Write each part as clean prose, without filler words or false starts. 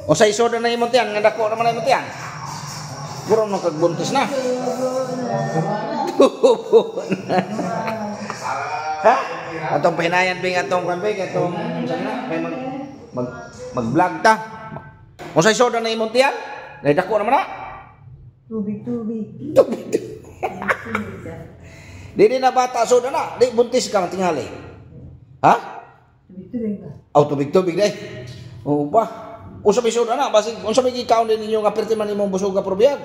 O sa isoda na imong tiyan, nga dako naman na imong tiyan. Puro nang kagbuntis na. Tubo na. Ha? Atong pahinayan bing atong kan bing atong saan na kay mag mag mag-vlog ta. Kung sa isoda na imong tiyan, nay dako naman na. Tubig, tubig. Tubig. Tubig ka. Dili na bata soda na, di buntis ka man tingali. Ha? Tubig, tubig ba? Aw, tubig-tubig day. Oo ba? Unsa may soda na basig unsa may gikaon din ninyo nga perti man imong busog ka probiyag?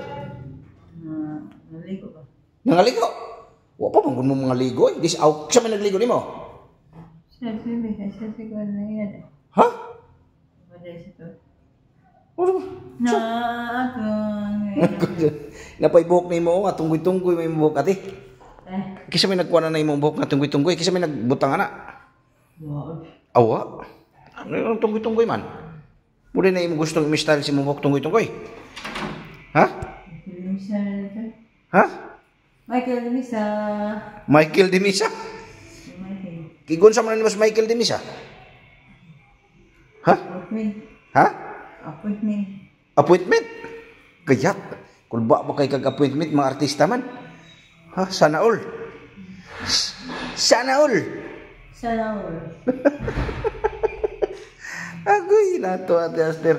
Na, naligo ba? Nangaligo. Wa pa man mo mga ligo eh. Dis aw siya may nagligo nimo. Sa tubig, sa tubig na yan. Ha? Wala sa to. Ano ba? Na, atong. Napay buhok nimo nga tunggoy-tunggoy may buhok ate. Eh. Kisa may nagkuha na imong buhok nga tunggoy-tunggoy, kisa may nagbutang ana. Wow. Awa. Ano yung tunggoy-tunggoy man? Muli na imong gustong i-style si imong buhok tunggoy-tunggoy. Ha? Michael Demisa na ito. Ha? Michael Demisa. Michael Demisa? Michael. Kigun sa man ni mas Michael Demisa? Ha? Appointment. Ha? Appointment. Appointment? Kaya, kung ba ba kay kag appointment mga artista man? Ha? Sana all. Sana all. Sana all. Agoy, nato Ate Aster.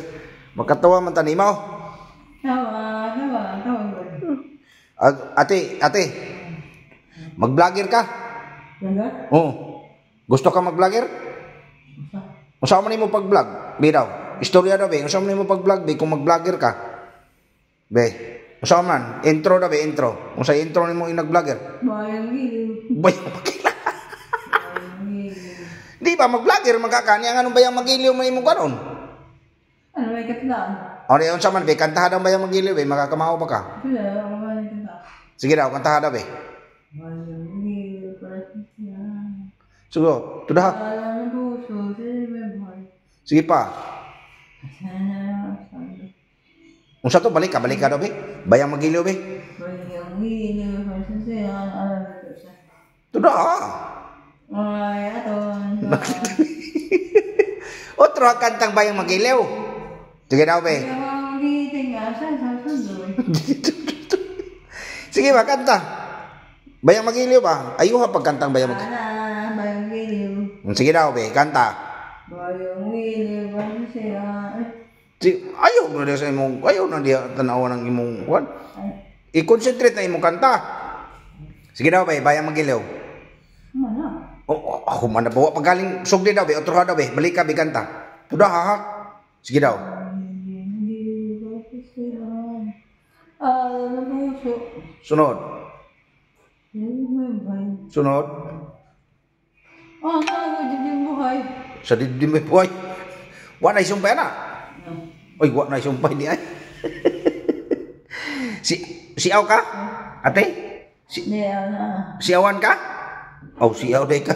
Makatawa man tanimaw. Tawa, tawa, tawa. Ate, ate. Mag-vlogger ka? Vlogger? Oo. Gusto ka mag-vlogger? Unsa man nimo pag-vlog? Be daw. Istorya daw be. Unsa man nimo pag-vlog be kung mag-vlogger ka? Be. Unsa man? Intro daw be, intro. Unsa intro nimo yung nag-vlogger? Bayang giliw. Bayaw pakila. Bayang giliw. Di ba mag-vlogger magkakani ang anong bayang magiliw man imong karon? Ano may katlaan? O di unsa man be, kantahan daw bayang magiliw be, makakamao ba ka? Wala, ako ba may katlaan? Sige daw, kantahan daw be. Bayang giliw, para sa siya. Sige, tudah. Alam ng puso, sila may buhay. Sige pa. Sana, sana. Unsa to balik ka daw be. Bayang magiliw be. Bayang giliw, para sa siya. Alam ng puso. Tudah. Ay, aton. Otro ang kantang bayang magiliw. Sige daw be. Bayang giliw nga, sa sundoy. Sige ba, kanta. Bayang magiliw ba? Ayuha pagkantang bayang magiliw. Sana, bayang giliw. Sige daw be, kanta. Bayang giliw, para sa siya. Ay, Si, ayaw na diya sa imong, ayaw na diya tanawa ng imong kwan. ay, I-concentrate na imong kanta. Sige daw be, bayang magiliw. mana? Oh, ako man na bawa pagaling sugdi daw be, otro daw be, balik ka be kanta. Tuda ha ha. Sige daw. Bayang giliw, para sa siya. Alam ng puso. Sunod. Sila may buhay. Sunod. Oh, ano, dibdib buhay. Sa dibdib may buhay. Wa na isumpay na. No. Oy, wa na isumpay di ay. Si si aw ka? Ate? Si Di, na. siawan ka? Oh, siaw day ka.